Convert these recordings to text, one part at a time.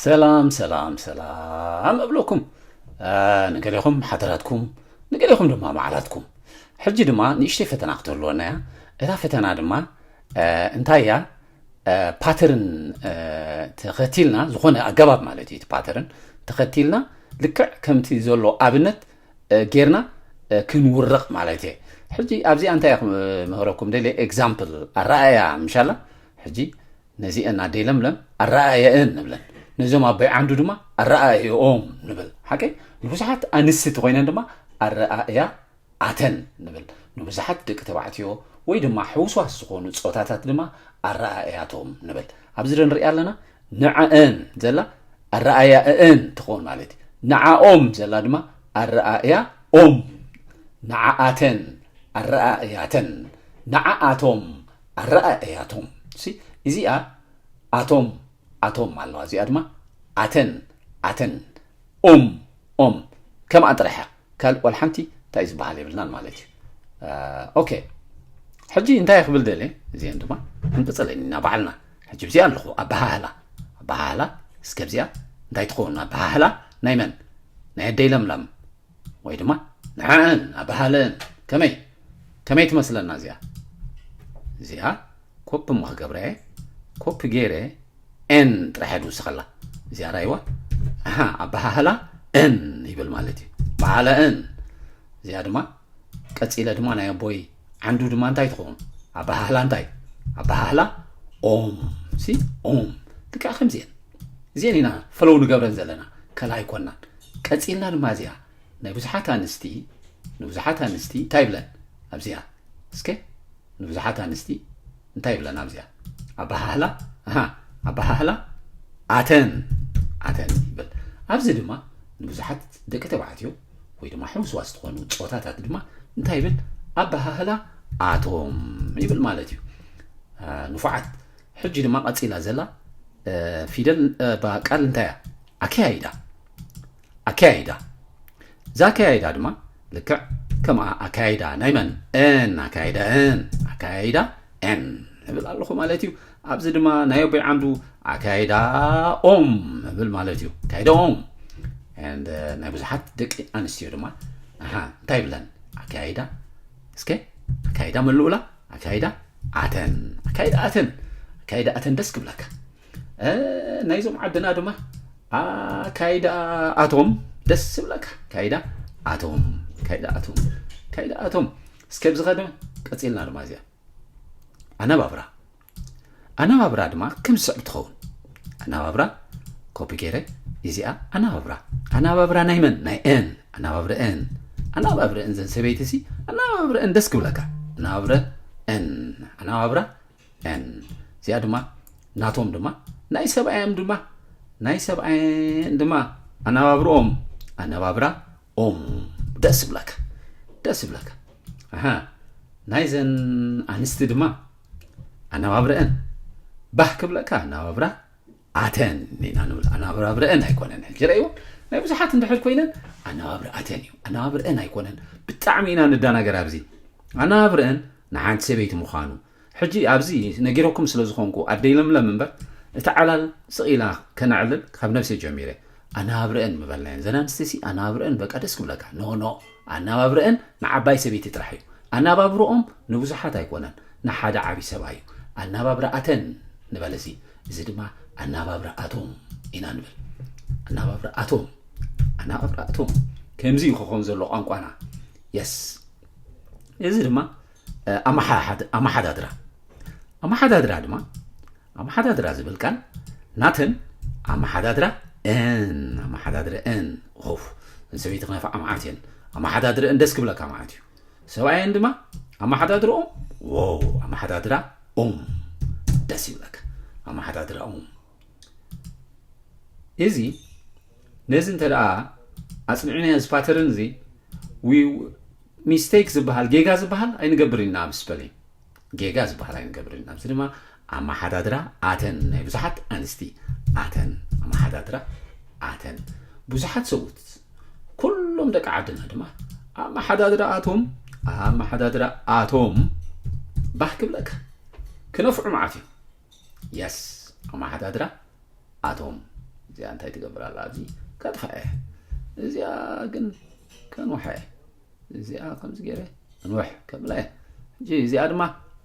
ሰላም ሰላም ሰላም እብለኩም። ንገሌኹም ሓደራትኩም፣ ንገሌኹም ድማ መዓላትኩም። ሕጂ ድማ ንእሽተይ ፈተና ክትህልወና እያ። እታ ፈተና ድማ እንታይ እያ? ፓተርን ተኸቲልና፣ ዝኾነ ኣገባብ ማለት እዩ። እቲ ፓተርን ተኸቲልና ልክዕ ከምቲ ዘሎ ኣብነት ጌርና ክንውርቕ ማለት እየ። ሕጂ ኣብዚኣ እንታይ ክምህረኩም ደልየ? ኤግዛምፕል፣ ኣረኣእያ ምሻላ። ሕጂ ነዚአን ኣደይ ለምለም ኣረኣእያእን ንብለን። ነዞም ኣቦይ ዓንዱ ድማ ኣረኣእያኦም ንብል። ሓቀይ? ንብዙሓት ኣንስቲ ተኾይነን ድማ ኣረኣእያ ኣተን ንብል። ንብዙሓት ደቂ ተባዕትዮ ወይ ድማ ሕውስዋስ ዝኾኑ ጾታታት ድማ ኣረኣእያቶም ንብል። ኣብዚ ዶ ንሪኣ ኣለና? ንዐአን ዘላ ኣረኣእያእን ትኸውን ማለት እዩ። ንዓኦም ዘላ ድማ ኣረኣእያኦም። ንዓኣተን ኣረኣእያተን፣ ንዓኣቶም ኣረኣእያቶም። እዚኣ ኣቶም ኣቶም ኣለዋ። እዚኣ ድማ ኣተን ኣተን፣ ኦም ኦም፣ ከምኣ ጥራሕ እያ። ካልእ ዋላ ሓንቲ እንታይ ዝበሃል የብልናን ማለት እዩ። ኦኬ፣ ሕጂ እንታይ ክብል ደልየ? እዚአን ድማ ክንቅፅለን ኢና ባዕልና። ሕጂ ብዚኣ ኣለኹ። ኣበሃህላ፣ ኣበሃህላ እስከ ብዚኣ እንታይ ትኸውን? ኣበሃህላ ናይ መን? ናይ ኣደይ ለምለም ወይ ድማ ንዕአን ኣበሃህለአን። ከመይ ከመይ ትመስለና እዚኣ? እዚኣ ኮፒ እሞ ክገብረ እየ። ኮፒ ገይረ ኤን ጥራሕ ድውስኸላ። እዚኣ ራይዋ። ኣሃ፣ ኣበሃህላ እን ይብል ማለት እዩ። በሃለ እን። እዚኣ ድማ ቀጺለ ድማ ናይ ኣቦይ ዓንዱ ድማ እንታይ ትኸውን? ኣበሃህላ እንታይ? ኣበሃህላ ኦም ሲ ኦም። ልክዕ ከምዚአን እዚአን ኢና ፈለው ንገብረን ዘለና። ከላ ኣይኮናን። ቀጺልና ድማ እዚኣ ናይ ብዙሓት ኣንስቲ፣ ንብዙሓት ኣንስቲ እንታይ ይብለን ኣብዚኣ? እስከ ንብዙሓት ኣንስቲ እንታይ ይብለን ኣብዚኣ? ኣበሃህላ፣ ኣሃ፣ ኣበሃህላ ኣተን፣ ኣተን ይብል። ኣብዚ ድማ ንብዙሓት ደቂ ተባዕትዮ ወይ ድማ ሕውስዋስ ዝኾኑ ጾታታት ድማ እንታይ ይብል? ኣበሃህላ ኣቶም ይብል ማለት እዩ። አ፣ ንፉዓት። ሕጂ ድማ ቀጺላ ዘላ፣ እ፣ ፊደል፣ እ፣ ባ-፣ ቃል እንታይ እያ? ኣከያይዳ። ኣከያይዳ። እዛ ኣከያይዳ ድማ ልክዕ ከምኣ ኣከያይዳ ናይ መን? እን፣ ኣከያይዳ እን፣ ኣከያይዳ እን እብል ኣለኹ ማለት እዩ። ኣብዚ ድማ ናይ ኣቦይ ዓንዱ ኣከያይዳ ኦም እብል ማለት እዩ። ኣከያይዳ ኦም። And፣ እ፣ ናይ ብዙሓት ደቂ ኣንስትዮ ድማ፣ ኣሃ፣ እንታይ ይብለን? ኣከያይዳ፣ እስከ፣ ኣከያይዳ መልኡላ፣ ኣከያይዳ ኣተን፣ ኣከያይዳ ኣተን፣ ኣከያይዳ ኣተን ደስ ክብለካ። እ፣ ናይዞም ዓድና ድማ ኣካይዳ ኣቶም ደስ ዝብለካ። ኣካይዳ ኣቶም፣ ኣካይዳ ኣቶም፣ ኣካይዳ ኣቶም። እስከ ብዝኸ ድማ ቀጺልና ድማ እዚኣ ኣነባብራ። ኣነባብራ ድማ ከም ዝስዕብ ትኸውን። ኣነባብራ ኮፒ ገይረ እዚኣ ኣነባብራ። ኣነባብራ ናይ መን? ናይ እን። ኣነባብረአን። ኣነባብረአን ዘን ሰበይቲ ሲ ኣነባብረአን ደስ ክብለካ። ኣነባብረአን። ኣነባብራ እን። እዚኣ ድማ ናቶም ድማ ናይ ሰብኣዮም ድማ ናይ ሰብኣየን ድማ ኣነባብርኦም ኣነባብራ ኦም ደስ ይብለካ። ደስ ይብለካ። ኣሃ። ናይዘን ኣንስቲ ድማ ኣነባብረአን ባህ ክብለካ ኣነባብራ ኣተን ኢና ንብል። ኣነባብረአን ኣይኮነን። ሕጂ ረእይዎ ናይ ብዙሓት እንድሕር ኮይነን ኣነባብረኣተን እዩ። ኣነባብረአን ኣይኮነን። ብጣዕሚ ኢና ንዳናገር ኣብዚ። ኣነባብረአን ንሓንቲ ሰበይቲ ምዃኑ። ሕጂ ኣብዚ ነጊረኩም ስለ ዝኾንኩ ኣደይ ለምለም እምበር እቲ ዓላል ስቕ ኢላ ከነዕልል ካብ ነብሰይ ጀሚረ ኣነባብረአን ምበልናየን። ዘን ኣንስቲ ሲ ኣነባብረአን በቃ ደስ ክብለካ። ኖ፣ ኖ፣ ኣነባብረአን ንዓባይ ሰበይቲ ጥራሕ እዩ። ኣነባብረኦም ንብዙሓት ኣይኮነን፣ ንሓደ ዓቢ ሰብኣይ እዩ። ኣነባብረኣተን ንበል እዚ። እዚ ድማ ኣነባብረኣቶም ኢና ንብል። ኣነባብረኣቶም፣ ኣነባብረኣቶም። ከምዚ እዩ ክኾን ዘሎ ቋንቋና። የስ። እዚ ድማ፣ እ፣ ኣመሓሓድ-፣ ኣመሓዳድራ። ኣመሓዳድራ ድማ፣ ኣመሓዳድራ ዝብል ቃል ናተን ኣመሓዳድራ እን፣ ኣመሓዳድራ እን። ኦፍ፣ ንሰበይቲ ክነፍዓ መዓት እየን። ኣመሓዳድራ እን ደስ ክብለካ ማለት እዩ። ሰብኣየን ድማ ኣመሓዳድርኦም፣ ዎው፣ ኣመሓዳድራ ኦም ደስ ይብለካ። ኣመሓዳድራ ኦም። እዚ፣ ነዚ እንተ ደኣ ኣጽኒዕናዮ፣ እዚ ፓተርን እዚ፣ ዊ-፣ ሚስቴክ ዝበሃል፣ ጌጋ ዝበሃል ኣይንገብር ኢና ኣብ ስፐሊንግ። ጌጋ ዝበሃል ኣይንገብር ኢና። እዚ ድማ ኣመሓዳድራ ኣተን፣ ናይ ብዙሓት ኣንስቲ ኣተን፣ ኣመሓዳድራ ኣተን። ብዙሓት ሰብኡት፣ ኩሎም ደቂ ዓድና ድማ ኣመሓዳድራ ኣቶም፣ ኣመሓዳድራ ኣቶም ባህ ክብለካ። ክነፍዑ መዓት እዩ። የስ፣ ኣመሓዳድራ ኣቶም እዚኣ እንታይ ትገብር ኣላ ኣብዚ? ከጥፋ እየ። እዚኣ ግን ከንውሓ እየ። እዚኣ ከምዚ ገይረ ከንውሕ ከብላ እየ። ሕጂ እዚኣ ድማ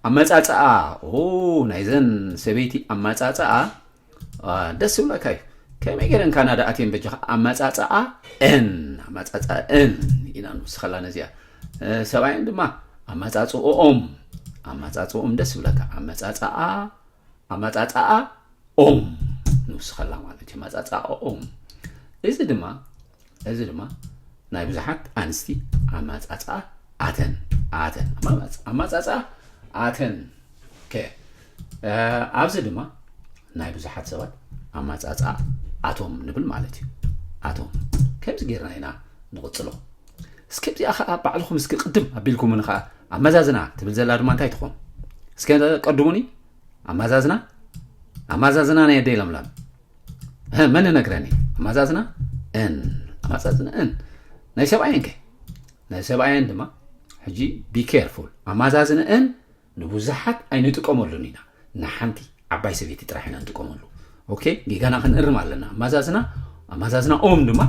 ኣመጻጽኣ፣ ኦ፣ ናይዘን ሰበይቲ ኣመጻጽኣ፣ አ፣ ደስ ይብለካ እዩ። ከመይ ገይረን ካናዳ ኣትየን በጃኻ? ኣመጻጽኣ እን፣ ኣመጻጽኣ እን ኢና ንውስኸላ ነዚኣ። እ፣ ሰብኣየን ድማ ኣመጻጽኦኦም፣ ኣመጻጽኦም ደስ ይብለካ። ኣመጻጽኣ፣ ኣመጻጽኣ ኦም ንውስኸላ ማለት እዩ። ኣመጻጽኣ ኦም። እዚ ድማ፣ እዚ ድማ ናይ ብዙሓት ኣንስቲ ኣመጻጽኣ ኣተን፣ ኣተን። ኣመጻ-፣ ኣመጻጽኣ ኣተን። ኦኬ። እ፣ ኣብዚ ድማ ናይ ብዙሓት ሰባት ኣመጻጽኣ ኣቶም ንብል ማለት እዩ። ኣቶም። ከምዚ ጌርና ኢና ንቕጽሎ። እስኪ እዚኣ ኸኣ ባዕልኹም እስኪ ቅድም ኣቢልኩምኒ ኸኣ ኣመዛዝና ትብል ዘላ ድማ እንታይ ትኾን? እስከ ቀድሙኒ። ኣመዛዝና፣ ኣመዛዝና ናይ ኣደይ ለምለም። እ፣ መን ነግረኒ? ኣመዛዝና እን፣ ኣመዛዝና እን። ናይ ሰብኣየን ከ? ናይ ሰብኣየን ድማ ሕጂ be careful። ኣመዛዝና እን ንብዙሓት ኣይንጥቀመሉን ኢና። ንሓንቲ ዓባይ ሰበይቲ ጥራሕ ኢና ንጥቀመሉ። ኦኬ፣ ጌጋና ክንእርም ኣለና። ኣመዛዝና፣ ኣመዛዝና ኦም ድማ፣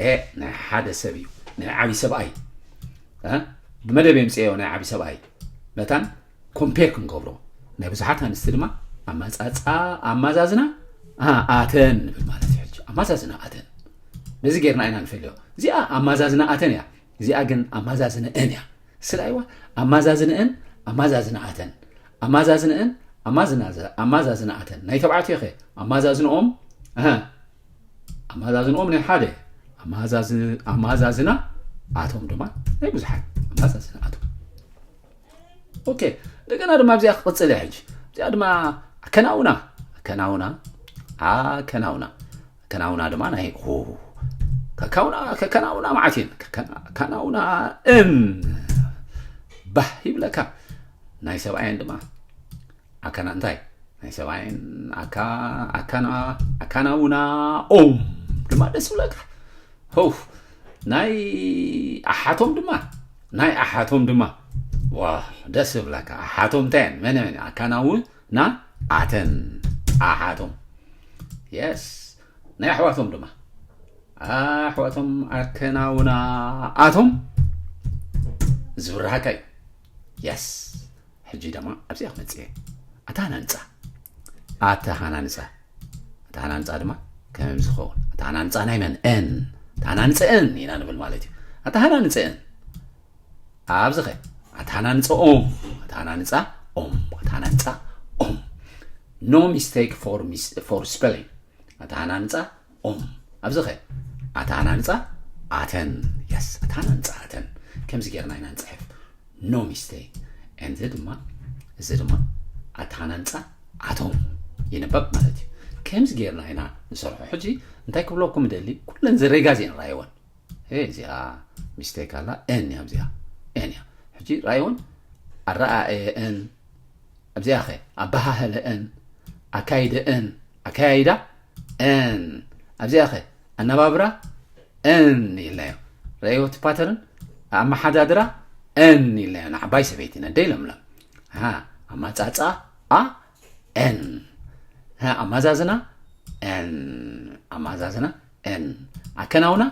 እ፣ ናይ ሓደ ሰብ እዩ። ናይ ዓቢ ሰብኣይ። እ፣ ብመደብ የምጽኤዮ ናይ ዓቢ ሰብኣይ። መታን ኮምፔር ክንገብሮ። ናይ ብዙሓት ኣንስቲ ድማ ኣመጻጻ-፣ ኣመዛዝና፣ ኣ-፣ ኣተን ንብል ማለት እዩ። ሕጂ ኣመዛዝና ኣተን። በዚ ጌርና ኢና ንፈልዮ። እዚኣ ኣመዛዝና ኣተን እያ። እዚኣ ግን ኣመዛዝና እን እያ። ስለ ኣይዋ፣ ኣመዛዝና እን፣ ኣመዛዝና ኣተን። ኣመዛዝና እን፣ ኣማዝና-፣ ኣመዛዝና ኣተን። ናይ ተባዕትዮ ኸ? ኣመዛዝንኦም፣ ኣሃ፣ ኣመዛዝንኦም ናይ ሓደ። ኣመዛዝ-፣ ኣመዛዝና ኣቶም ድማ ናይ ብዙሓት። ኣመዛዝና ኣቶም። ኦኬ፣ እንደገና ድማ ኣብዚኣ ክቕጽል እያ ሕጂ። እዚኣ ድማ ኣከናውና፣ ኣከናውና፣ ኣከናውና። ኣከናውና ድማ ናይ፣ ኦ፣ ከካውና፣ ከከናውና መዓት እየን። ከከና-፣ ከናውና እም፣ ባህ ይብለካ። ናይ ሰብኣየን ድማ ኣከና-፣ እንታይ? ናይ ሰብኣየን ኣካ-፣ ኣካና-፣ ኣካናውና ኦም ድማ ደስ ይብለካ። ሆው፣ ናይ ኣሓቶም ድማ፣ ናይ ኣሓቶም ድማ፣ ዋ፣ ደስ ይብለካ። ኣሓቶም እንታይ እየን? መን፣ መን? ኣካናውና ኣተን፣ ኣሓቶም። የስ። ናይ ኣሕዋቶም ድማ፣ ኣሕዋቶም ኣከናውና ኣቶም ዝብርሃካ እዩ። የስ። ሕጂ ድማ ኣብዚኣ ክመጽእ እየ። ኣተሃናንጻ። ኣተሃናንጻ። ኣተሃናንጻ ድማ ከም ዝኸውን። ኣተሃናንጻ ናይ መን? እን። ኣተሃናንጽ እን ኢና ንብል ማለት እዩ። ኣተሃናንጽ እን። ኣብዚ ኸ? ኣተሃናንጻ ኦም። ኣተሃናንጻ ኦም። ኣተሃናንጻ ኦም። No mistake for mis-, for spelling። ኣተሃናንጻ ኦም። ኣብዚ ኸ? ኣተሃናንጻ ኣተን። የስ፣ ኣተሃናንጻ ኣተን። ከምዚ ጌርና ኢና ንጽሕፍ። No mistake። And እዚ ድማ፣ እዚ ድማ ኣተሃናንጻ ኣቶም ይንበብ ማለት እዩ። ከምዚ ጌርና ኢና ንሰርሖ። ሕጂ እንታይ ክብለኩም ደሊ፣ ኩለን ዝሬጋ እዚአን ራእይወን። እ፣ እዚኣ ሚስቴክ ኣላ፣ እን እያ፣ እዚኣ እን እያ። ሕጂ ራእይወን ኣረኣእየአን፣ ኣብዚኣ ኸ ኣበሃህለአን፣ ኣካይደአን፣ ኣካያይዳ እን፣ ኣብዚኣ ኸ ኣነባብራ እን ኢልናዮ። ረእይዎ እቲ ፓተርን፣ ኣመሓዳድራ እን ኢልናዮ። ንዓባይ ሰበይቲ ነደይ ለምለም። ሃ፣ ኣማጻጻ ኣ እን። ሃ፣ ኣማዛዝና እን። ኣማዛዝና እን። ኣከናውና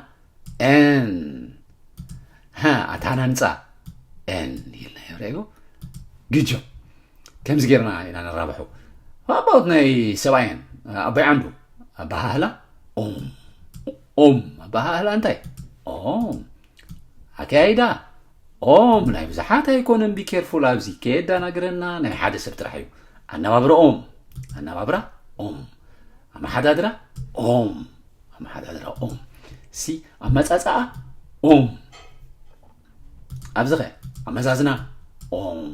እን። ሃ፣ ኣተሃናንጻ እን ኢልናዮ። ረእይዎ? ግጆ። ከምዚ ጌርና ኢና ነራብሖ። What about ናይ ሰብኣየን? ኣቦይ ዓንዱ። ኣበሃህላ ኦም። ኦም። ኣበሃህላ እንታይ? ኦም። ኣካያይዳ ኦም። ናይ ብዙሓት ኣይኮነን፣ be careful ኣብዚ። ከየዳናግረና ናይ ሓደ ሰብ ጥራሕ እዩ። ኣነባብራ ኦም። ኣነባብራ ኦም። ኣመሓዳድራ ኦም። ኣመሓዳድራ ኦም። ሲ፣ ኣመጻጽኣ ኦም። ኣብዚ ኸ? ኣመዛዝና ኦም።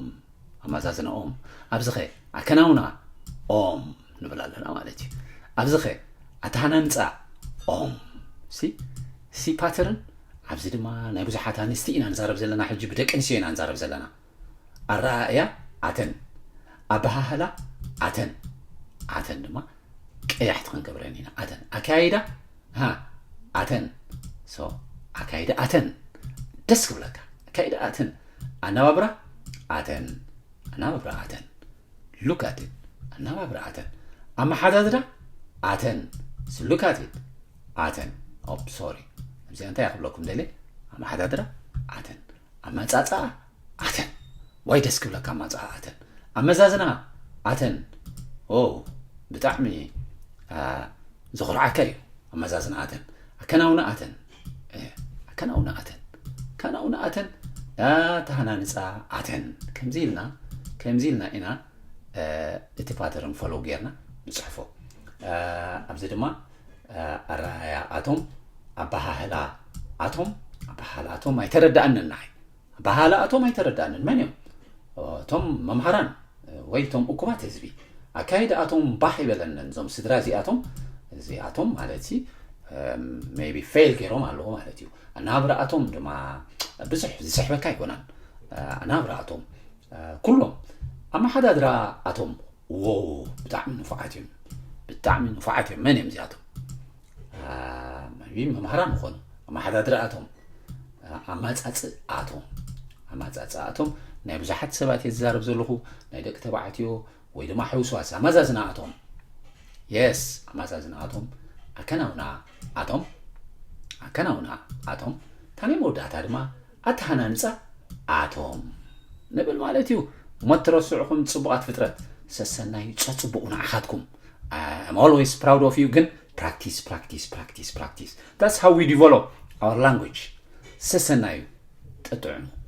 ኣመዛዝና ኦም። ኣብዚ ኸ? ኣከናውና ኦም ንብል ኣለና ማለት እዩ። ኣብዚ ኸ? ኣተሃናንጻ ኦም። ሲ፣ ሲ ፓተርን። ኣብዚ ድማ ናይ ብዙሓት ኣንስቲ ኢና ንዛረብ ዘለና፣ ሕጂ ብደቂ ኣንስትዮ ኢና ንዛረብ ዘለና። ኣረኣእያ ኣተን፣ ኣበሃህላ ኣተን፣ ኣተን ድማ ቀያሕቲ ክንገብረን ኢና። ኣተን ኣካያይዳ፣ ሃ፣ ኣተን። ሶ፣ ኣካይዳ ኣተን ደስ ክብለካ። ኣካይዳ ኣተን። ኣነባብራ ኣተን። ኣነባብራ ኣተን። Look at it። ኣነባብራ ኣተን። ኣመሓዳድራ ኣተን። So look at it። ኣተን ኦፕ ሶሪ እዚኣ እንታይ ክብለኩም ደለ ኣመሓዳድራ ኣተን ኣመፃፃኣ ኣተን ዋይ ደስ ክብለካ ኣመፃፃኣ ኣተን ኣመዛዝና ኣተን ኦ ብጣዕሚ ዘኹርዓካ እዩ ኣመዛዝና ኣተን ኣከናውና ኣተን ኣከናውና ኣተን ኣከናውና ኣተን ተሃናንፃ ኣተን ከምዚ ኢልና ከምዚ ኢልና ኢና እቲ ፓተርን ፈሎው ጌርና ንፅሕፎ ኣብዚ ድማ ኣረኣያ ኣቶም ኣበሃህላ ኣቶም ኣበሃህላ ኣቶም ኣይተረዳኣንን ንዓይ ኣበሃህላ ኣቶም ኣይተረዳኣንን መን እዮም እቶም መምሃራን ወይ እቶም እኩባት ህዝቢ ኣካይዳ ኣቶም ባህ ይበለንን እዞም ስድራ እዚኣቶም እዚኣቶም ማለት ሲ maybe fail ገይሮም ኣለዎ ማለት እዩ ኣናብራ ኣቶም ድማ ብዙሕ ዝስሕበካ ኣይኮነን ኣናብራ ኣቶም ኩሎም ኣመሓዳድራ ኣቶም ዎ ብጣዕሚ ንፉዓት እዮም ብጣዕሚ ንፉዓት እዮም መን እዮም እዚኣቶም መምሃራን ይኾኑ ኣመሓዳድራ ኣቶም ኣማፃፅእ ኣቶም ኣማፃፅእ ኣቶም ናይ ብዙሓት ሰባት እየ ዝዛረብ ዘለኹ ናይ ደቂ ተባዕትዮ ወይ ድማ ሕውስዋስ ኣመዛዝና ኣቶም የስ ኣመዛዝና ኣቶም ኣከናውና ኣቶም ኣከናውና ኣቶም ታናይ መወዳእታ ድማ ኣተሃናንፃ ኣቶም ንብል ማለት እዩ እሞ ትረስዕኹም ፅቡቓት ፍጥረት ሰሰናዩ ፀፅቡቑ ንዓኻትኩም I'm always proud of you ግን practice practice practice practice that's how we develop our language ሰሰናዩ ጠጥዕሙ